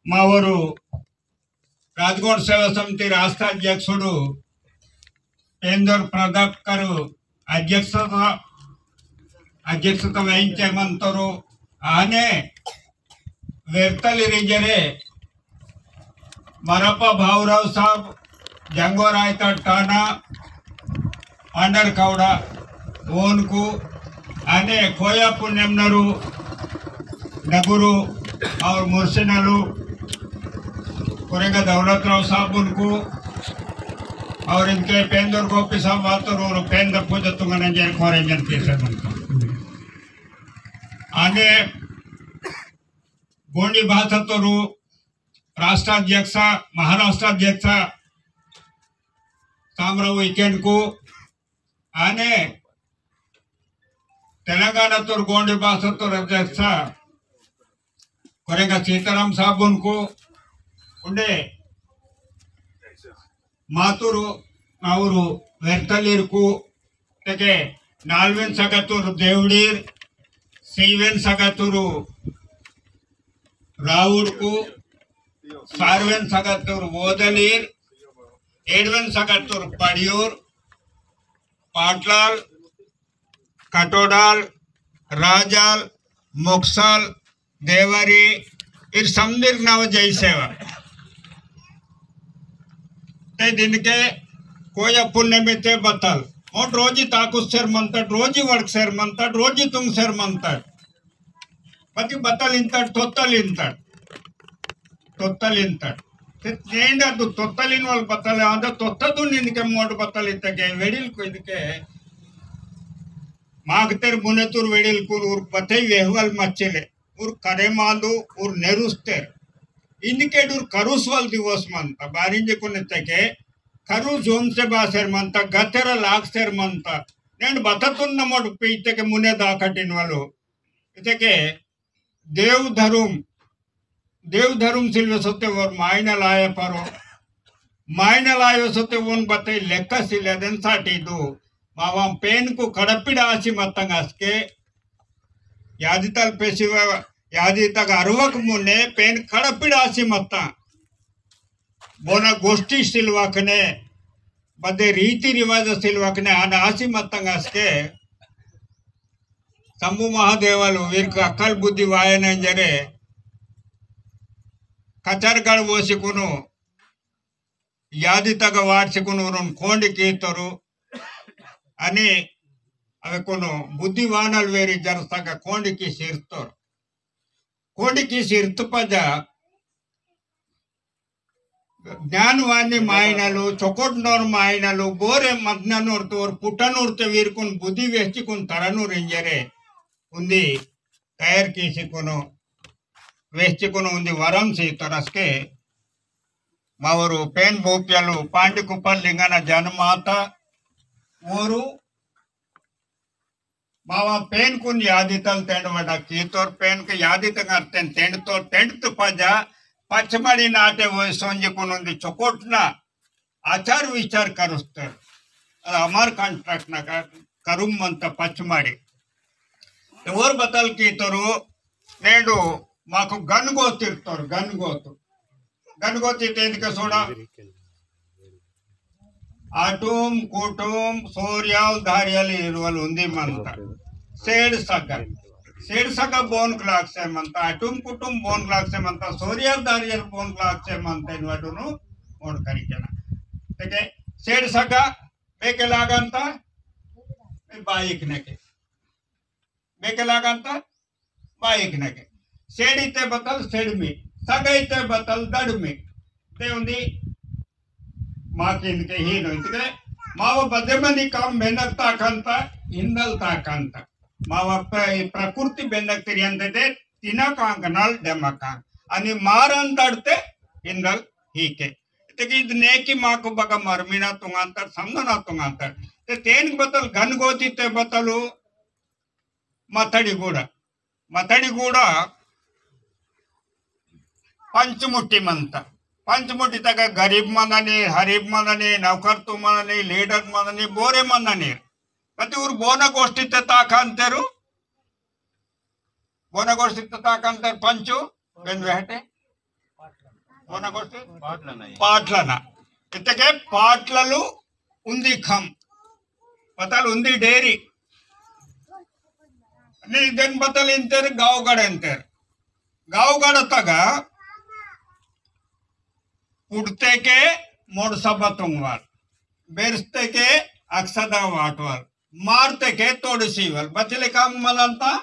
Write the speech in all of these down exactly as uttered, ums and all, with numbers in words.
मावरु राजगोंड सेवा समिति राष्ट्र अध्यक्षुडु पेंदूर प्रताप गारु अध्यक्षता, अध्यक्षता वहिंचे मंतोरु। आने वेर्तल इंजरे मरपा भाऊराव साहब, जंगो रायता टाना, अंडर कौड़ा ओनकु, आने कोया पुनेमनरु नगुरु और मुर्शिनलु कोरेंगा दौलतराव साहब उनको और इनके पेंदर गोपी साहब वातर और पेंदर पूजा तुंगन जेर कोरे जन के सब उनको। आने गोंडी भाषा तोरु राष्ट्राध्यक्ष, महाराष्ट्राध्यक्ष सामराव इकेन को आने तेलंगाना तोर गोंडी भाषा तोर अध्यक्ष कोरेंगा सीताराम साबुन को उंडे मातुरु नावुरु वेर्तलीर को तेके नालवेन सगतुर देवडीर सीवेन सगतुरु राउड को सारवेन सगतुर वोदलीर एडवेन सगतुर पड़ियूर पाटलाल कटोडाल, राजाल, मोक्साल, देवारी, इर समदिर नाव जय सेवा। ते दिन के कोया पुण्य में ते बतल। और रोजी ताकुस सेर मंतट, रोजी वर्क सेर मंतट, रोजी तुम सेर मंतट। बती बतल इंतट, तोतल इंतट। तोतल इंतट। ते तेंडा दु तोतल इनवल बतल आंदा तोता दु निनके मोट बतल इतके वेडिल को इनके मागतेर मुनेतुर वेडिल कुर उर बतई वेहवल मच्चेले। उर करे मांदु उर नेरुस्तेर। इनके डुर करुसवल दिवस मंता। बारिंजे कोने तके करुस जोम से बासेर मंता, गतेर लागसेर मंता। नेंड बततुन नमोट पीते के मुने दाखटिन वालो। इतके देव धरुम, देव धरुम सिल्वे सोते वर मायना लाया परो। मायना लायो सोते वन बते लेक्का सिले देन साटी दो। मावा पेन को कड़पिड़ा आसी मतंग असके। यादी तल पेसिवा, यादी तक अरुवक मुने पेन कड़पिड़ा आसी मत्ता। बोना गोष्ठी सिलवाकने, बदे रीति रिवाज सिलवाकने, आना आसी मत्तंग असके। शंभु महादेवालु वीरक अक्कल बुद्धि वायन इंजरे, कचरगढ़ वोसिकुनु, यादी तक वाटसिकुनु उरुन कोंडी कीतोरु, अनि अवे कुनु बुद्धिवानल वेरी जरसंग कोंडी की सिरतोर। कोंडी की सिरत पजा, ज्ञानवानी मायनलु, चोकोट नोर मायनलु, बोरे मदननोर तोर, पुटनोर ते वीरकुन बुद्धि वेहचिकुन तरनोर इंजरे, उन्दी तयार कीसिकुनु, वेहचिकुनु उन्दी वरम सी तरसके, मावरु पेन बोप्यलु, पांडी कुपल लिंगन जनमाता, ओरु मावा पेन कुन यादी तल तेंड वडा कीतोर पेन के यादी तंगर तेन तेंड तो तेंड तो पजा पचमड़ी नाटे वो सोंजे कुन उन्दी चोकोटना आचार विचार करुस्तर। अला अमर कॉन्ट्रैक्ट ना का करुम मंता पचमड़ी। ते ओर बतल कीतोरु नेंडु माकु गनगोत इर्तोर गनगोत। गनगोती तेंद के सोड़ा। आटुम, कुटुम, सोरियाल, धारियाल इरुवल उन्दी मंता। सेड सगा। सेड सगा बोन क्लाक से मंता। आटुम, कुटुम बोन क्लाक से मंता। सोरियाल, धारियाल बोन क्लाक से मंता इन वाटुनु ओन करिकेना। तेके सेड सगा बेके लागंता। बाइक नेके। बेके लागंता बाइक नगे। सेड़ी ते बतल सेड़मी, सगई ते बतल दड़मी। ते उन्दी माकिन के ही नो इतके माव बदेमनी काम बेनक ताकंता, इंदल ताकंता। माव प-, प्रकृति बेनक तिरियंते ते तिना कांक नल डेमा कांक। अनि मारन तड़ते इंदल ही के। इतके इद नेकी माकु बगा मरमिना तुंगांतर, समझना तुंगांतर। ते तेन बतल घन गोती ते बतलु, मतड़ीगूड़ा, मतड़ीगूड़ा पंचमुट्टी मंता। पंचमुट्टी तक गरीब मननी, हरीब मननी, नौकरतु मननी, लीडर मननी, बोरे मननी। कति उर बोना गोष्ठी ते ताकांतेरु, बोना गोष्ठी ते ताकांतेरु पंचु, बेन वेहटे। कोना गोष्टी? पाटलना। इतके पाटललु उंदी खम। पतल उंदी डेरी। नी देन पतल इंतेर, गावगड़ इंतेर। गावगड़ तगा पुड़ते के मोड़ सभा तुंगवाल, बेरसते के अक्सदा वाटवाल, मारते के तोड़ सीवाल। बचले काम मनंता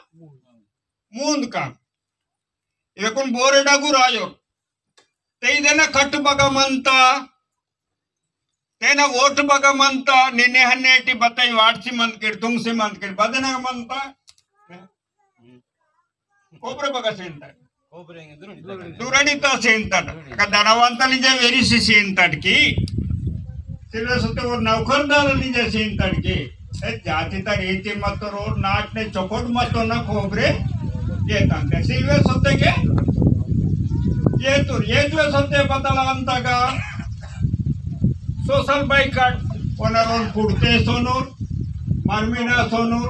मूंद काम। इवेकुन बोरे डगुर आयो। ते इदेना कट बगा मनता, तेना वोट बगा मनता, निन्ने हन्नेटी बताई वाटसी मनकेट, तुंगसी मनकेट, बदना मनता। कोबरे बगा सेंता। दुरड़ी तो सेंतट। का धनवंतल इंजे वेरी सी सेंतट की। सिल्वे सोते वो नौकरदार इंजे सेंतट की। ए जाति तर रीति मत रो नाट ने चोकोट मत ना कोबरे। ये तंते सिल्वे सोते के। ये तो, ये तो सोते बतला अंता का। Social boycott. ओनरोन पुड़ते सोनूर, मरमीना सोनूर,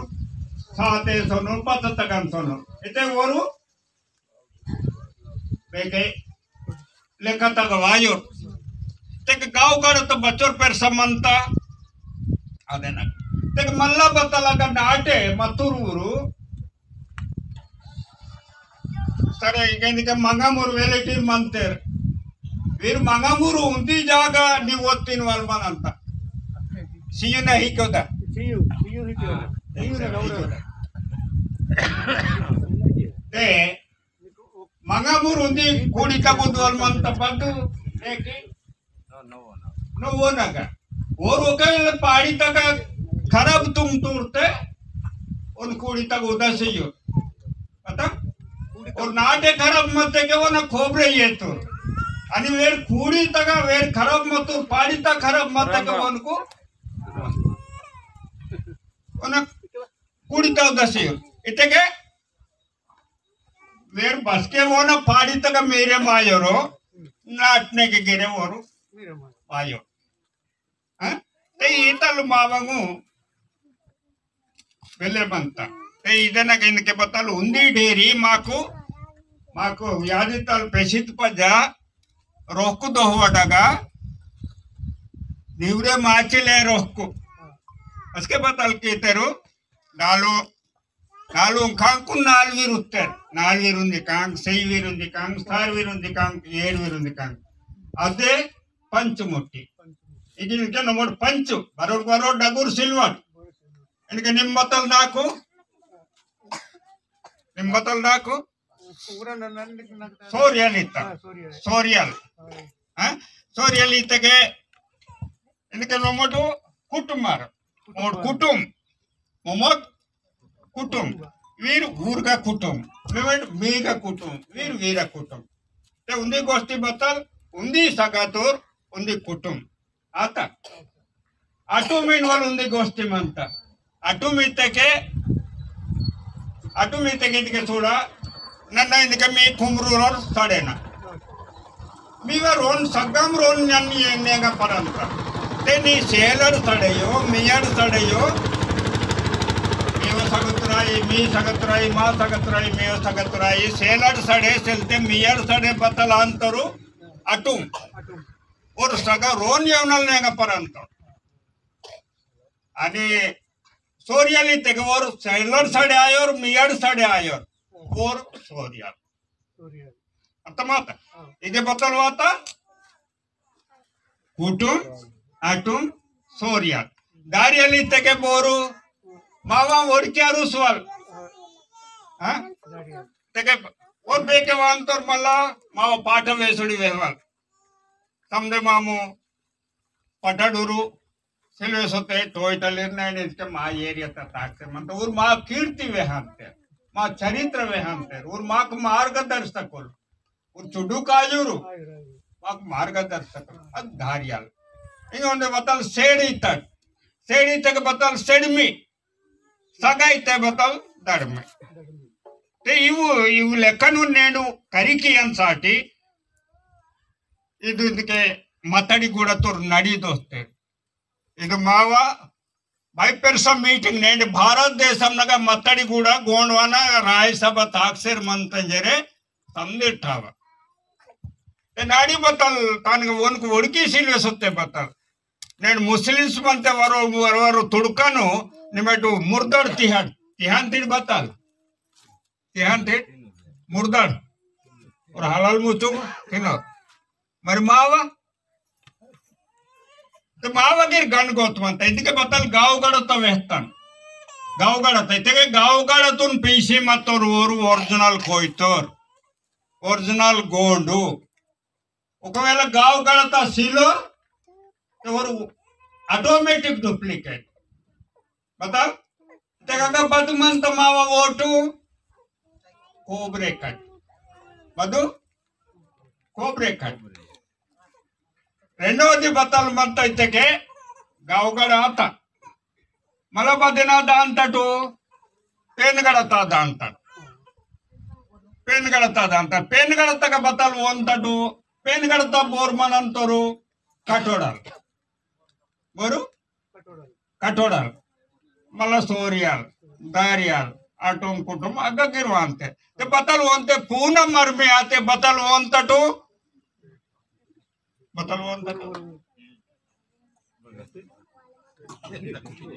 साते सोनूर, बततगन सोनूर। इते वोरू बेके लेखा तक वायो। तेक गाव काड तो बचोर पेर समंता। अदेना। तेक मल्ला बतला का नाटे मतुर ऊरू। सरे, इके निके मंगामुर वेलेटी मंतेर। वीर मंगामुर उंदी जागा नी वोत्तीन वाल मनंता। सीयू नहीं क्यों दा? सीयू, सीयू ही क्यों दा? सीयू ना गौरव। ते मंगामुर उंदी कुड़ी का बुद्धवाल मन तपंतु देखी। No, no, no. नो, वो ना का। और वो कल पाड़ी तक खराब तुम तोड़ते, उन कुड़ी तक उदासी हो। पता? और नाटे खराब मत के वो ना खोबरे ये तो। अनि वेर कुड़ी तक, वेर खराब मत तो, पाड़ी तक खराब मत के वो उनको, वो ना कुड़ी तक उदासी हो। इतने के वेर बसके वो ना पाड़ी तक मेरे मायोरो, नाटने के गिरे वोरो मायो। हाँ? ते ईतल मावंगु बेले बनता। ते इदना के इनके बतल उंदी डेरी माकु, माकु व्याधि तल पेशित पजा, रोकु दोहवडगा, दिवरे माचिले रोकु। असके बतल के तेरु, डालो, नालुंग कांग कुन नाल वीर उत्तर, नाल वीर उंदी कांग, सही वीर उंदी कांग, सार वीर उंदी कांग, येर वीर उंदी कांग। अदे पंच मोटी। इगिन के नमोड पंच, बरोड बरोड डगुर सिल्वर। इनके निम्बतल नाकु, निम्बतल नाकु, सोरियल इत्ता। हाँ, सोरियल। सोरियल। हाँ। हाँ? सोरियल इत्तके इनके मोमोटु कुटुम मारो। मोमोट कुटुम। मोमोट कुटुम। वीर ऊर का कुटुम। मेमेट मी का कुटुम। वीर वीर का कुटुम। ते उन्दी गोष्ठी बतल, उन्दी सगातोर, उन्दी कुटुम। आता। अटुम इनवाल उन्दी गोष्ठी मंता। अटुम इत्तेके, अटुम इत्तेके इत्तेके सूड़ा, नन्ना इनके मी कुमरूरोर सड़ेना। मीवा रोन सगम रोन नन्नी एन्नेगा परंता। ते नी सेलड़ सड़ेयो, मियड़ सड़ेयो। मीवा सगतराई, मी सगतराई, मा सगतराई, मीवा सगतराई, सेलड़ सड़े, सेलते मियड़ सड़े बतल अंतरु अटुम। और सगा रोन यवनल नेगा परंता। अनि सोरियाली तेगे ओर सैलर सड़े आयोर, मियाड़ सड़े आयोर, ओर सोरियाल। सोरियाल। अर्थमाता? हाँ। इगे बतल वाता? कुटुम, अटुम, सोरियाल। दारियाली तेगे बोरू, मावा ओड़कियारू सुवाल। हाँ? दारियाल। तेगे ओर बेके वांतोर मला, मावा पाठ वेसुड़ी वेहवाल। तमदे मामू पटाडुरु सिल्वे सोते टोयटलेर नाइन इसके मा एरिया ता ताकते मन तो उर मा कीर्ति वेहांते, मा चरित्र वेहांते, उर माक मार्गदर्शकुल, उर चुडू काजूरु माक मार्गदर्शकुल। अद धारियाल इंगोंदे बतल सेड़ी तक, सेड़ी तक बतल सेड़मी, सगाई ते बतल दड़मे। ते इवु, इवु लेखनु नेनु करिकियन साटी इदु इदके मतड़ी गुड़ा तोर नड़ी दोस्ते। इदु मावा बाई पेरसा मीटिंग नेंड भारत देशम नगा मतड़ी गुड़ा गोंडवाना राय सभा ताकसेर मंतंजरे संदिर ठावा। ते नाड़ी बतल तान के वोन को वड़की सिलवे सत्ते बतल। नेन मुस्लिम्स मनते वरो, वरो, वरो तुड़कनो निमेटु मुर्दड़ तिहान, तिहान तिड़ बतल। तिहान तिड़ मुर्दड़। और हलाल मुचुम तिनो। मर मावा? तो मावा गिर गन गोत मनता। इतके बतल गावगड़ तो वेहतन। गावगड़ तो, इतके गावगड़ तुन पीसी मतोर ओर ओरिजिनल कोइतोर। ओरिजिनल गोंडू। ఒకవేళ गावगड़ ता सिलो, तो ओर automatic duplicate। बताओ? तेका बदमन तमावा वोटु कोबरे कट। बदु कोबरे कट। रेंडोदी बतल मंता इत्तेके गावगड़ आता। मला बदिना दांतटु पेनगड़ता दांतट। पेनगड़ता दांतट। पेनगड़ता का बतल वोंतटु पेनगड़ता बोर मनंतोरु कटोड़ल। बोरु कटोड़ल। मला सोरियाल, दारियाल, आटोम कुटुम अग्गा गिरवांते। ते बतल वोंते पूनम मरमी आते बतल वोंतटु। बतल वोंतटु।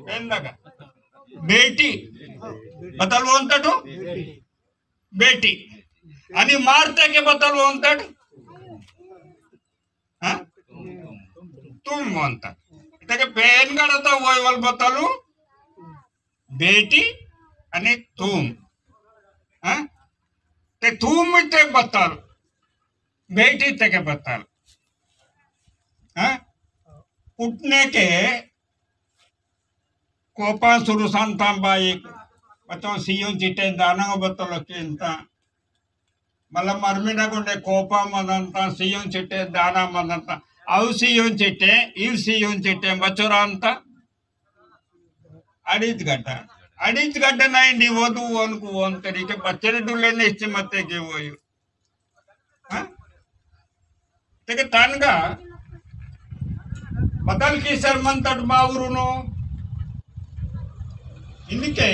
पेंदगा। बेटी। बतल वोंतटु। बेटी। अनि मारते के बतल वोंतटु। हाँ? तुम वोंता। इतके पेनगड़ता वोयवल बतलु बेटी अनि तुम। हाँ? ते तुम ते बतल, बेटी ते के बतल। हाँ? पुटने के कोपा सुरु संता बाई, बच्चों सियों चिटे दाना बतल केंता। मला मरमिना गुंडे कोपा मनंता, सियों चिटे दाना मनंता। आउ सियों चिटे, इव सियों चिटे बचोरांता। अड़ीच गड्डा। अड़ीच गड्डा नाई निवोदु वोन कु वोन तरीके बच्चेरे डुले निश्चिमते के वोयु। हाँ? तेके तानगा बतल की सरमंतट मावरुनो इनके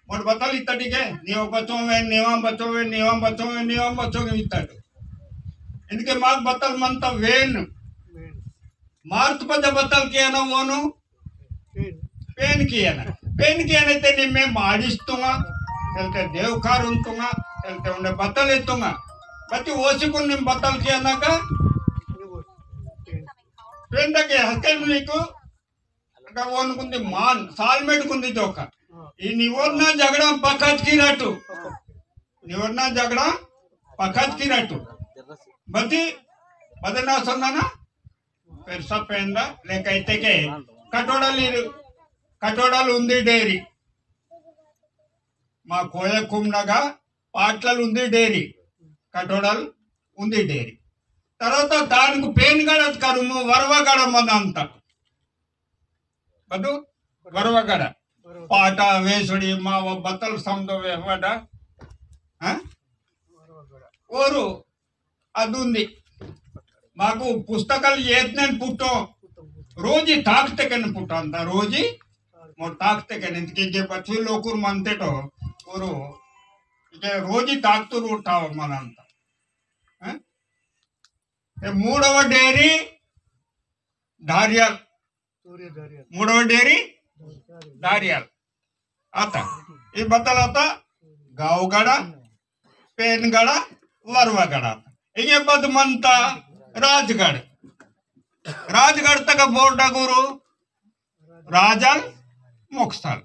मोट बतल इत्तटिके नीवा बचोवे, नीवा बचोवे, नीवा बचोवे, नीवा बचोवे इत्तट। इनके माग बतल मंता वेन। मार्त पद बतल कियाना वोनु पेन कियाना। पेन कियाना ते निम्मे माडिस तुंगा, तेलते देवकार उन तुंगा, तेलते उन्हें बतल तुंगा। बती ओसी कुन निम बतल कियाना का? पेन तके हस्ते नुइको, अगा वोन कुंदी मान, सालमेट कुंदी जोका। ई निवोरना झगड़ा पखत की राटू। निवोरना झगड़ा पखत की राटू। बती, बदना सोना ना? पेरसा पेंदा लेकैते के कटोडल इरु, कटोडल उंदी डेरी। मा कोया कुमनगा पाटलल उंदी डेरी, कटोडल उंदी डेरी। तरवाता तानकु पेनगड़त करुमु वरवगड़ मनंता। बदु वरवगड़। पाटा वेसुड़ी मावा बतल समदो वेहवड़ा। हाँ? ओरु अदुंदी। माकु पुस्तकल येतनेन पुट्टो, रोजी ताकते केन पुट्टो अंता, रोजी मोर ताकते केन, इंतके जे बच्चू लोकुर मनते तो, ओरो, इके रोजी ताकतुर उठाव मनंता। हैं? ते मूडव डेरी धारियल। मूडव डेरी धारियल। आता, ई बतल आता, गावगड़ा, पेनगड़ा, वरवगड़ा। इगे बद मनता राजगढ़। राजगढ़ तक बोर्डा गुरु राजल मोक्सल।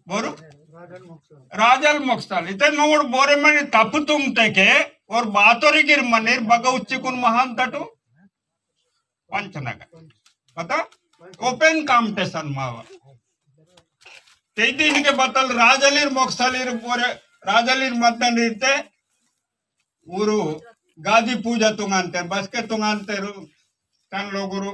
बोरु? राजल मोक्सल। इते नोड़ बोरे मनी तपु तुंगते के और बातोरी गिर मनीर बगा उच्चिकुन महान तटु पंचनगर। पता? Open competition मावा। ते दिन के बतल राजलीर मोक्सलीर बोरे, राजलीर मदन रीते ऊरु गादी पूजा तुंगांते, बसके तुंगांते रु, तन लोगुरु,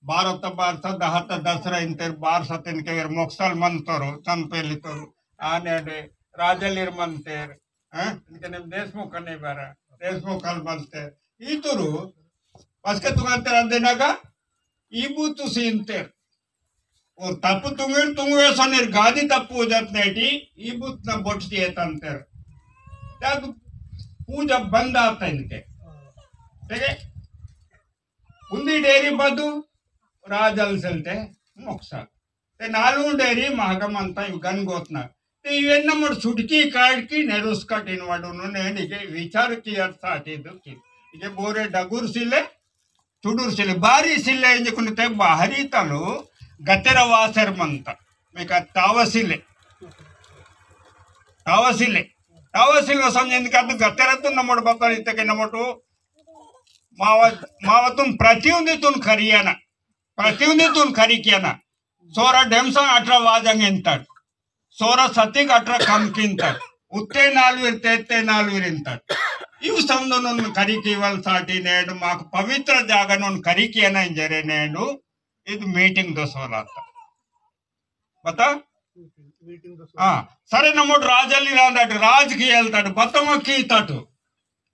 बारह त बारह त दहा त दसरा इंतेर बारह सतेन के मोक्सल मंतोरु, चंपेली तोरु, आने अडे राजलीर मंतेर, हैं? इनके नेम देशमुख कने बारा, देशमुख कल मंतेर। ई तोरु, बसके तुंगांते रंदे नगा, ई बूतु सींतेर। और तप्पु तुंगिर तुंगवे सनेर गादी तप्पु जत नेटी, ई बूत न बोट दिए तंतेर। तब पूजा बंद आता इनके। तेगे उन्दी डेरी बदु राजल सेलते मोक्सा। ते नालू डेरी महगमंता युगन गोतना। ते इवेन नमोड सुटकी काट की नेरुस कटिन वडुनु ने निके विचार की अर्थ आते दुखी। इके बोरे डगुर सिले, चुडुर सिले, बारी सिले इंजे कुन ते बाहरी तलो गतेर वासर मंता। मेका तावसिले, तावसिले, तावसिले समझेंद का तू गतेर तू नमोड बतल इतके नमोटो मावत, मावतुन प्रतिउंदी तुन करियाना, प्रतिउंदी तुन करी कियाना। सोरा ढेमसा अठरा वाजंग इंतट, सोरा सतिक अठरा कम किंतट, उत्ते नालवीर, तेत्ते नालवीर इंतट। इव समदनुन करी कीवल साटी नेडु माक पवित्र जागनुन करी कियाना इंजरे नेडु इद मीटिंग दो सोलाता। बता? हाँ, सरे नमोट राजली रांदाट, राज की एल्ताट, बतम की तट।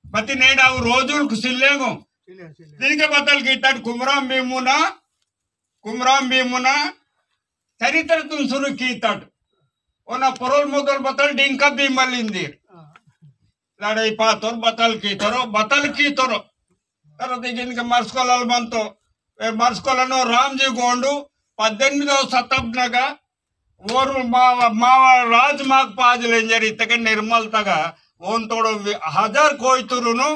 बती नेडा उ रोजुल कुसिल्लेगो। दिनके बतल की तट कुमराम भीमुना, कुमराम भीमुना चरित्र तुन शुरू की तट। ओना परोल मोदल बतल डिंका भीमल इंदीर। लड़ाई पातोर बतल की तोरो, बतल की तोरो। तरत इनके मर्सकोलल बनतो। ए मर्सकोलनो रामजी गोंडू पद्देनिमिदव शताब्दनगा ओरु मावा, मावा राज माग पाजलेंजरी तके निर्मल तगा ओन तोड़ो वि-, हजार कोइतुरुनु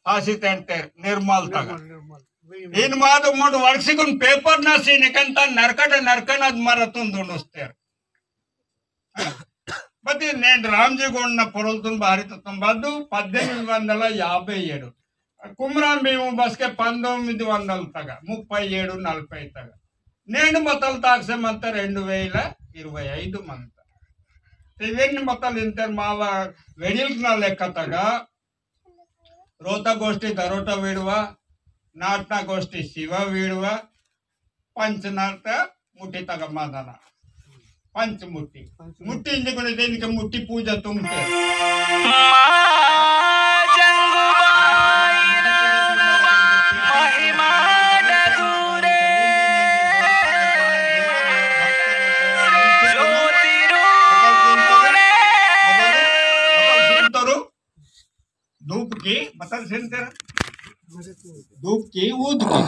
फांसी तेंटेर निर्मल तगा। निर्मल, निर्मल। इन माद मोट वर्षिकुन पेपर ना सीन एकंता नरकट नरकन अद मरतुन दुनुस्तेर। बती नेंड रामजी गोंडना पोरोलतुन बारी तत्तम बद्दु पद्देनिमिदि वंदला याभै एडु। कुमराम भीमु बसके पंदोमिदि वंदल तगा, मुप्पै एडु, नलपै तगा। नेंड मतल ताकसे मंत रेंडु वेला इरवै ऐदु मंत। ते इवेन मतल इंतेर मावा वेडिल्कना लेक्क तगा, रोता गोष्ठी दरोटा वीडवा, नाटना गोष्ठी शिवा वीडवा, पंच नाट मुट्ठी तगा मादना। पंच मुट्ठी। पंच मुट्ठी। मुट्ठी इंजे कोने देनिके मुट्ठी पूजा तुमके। धूप की बतल सेंटर। धूप की ऊद की।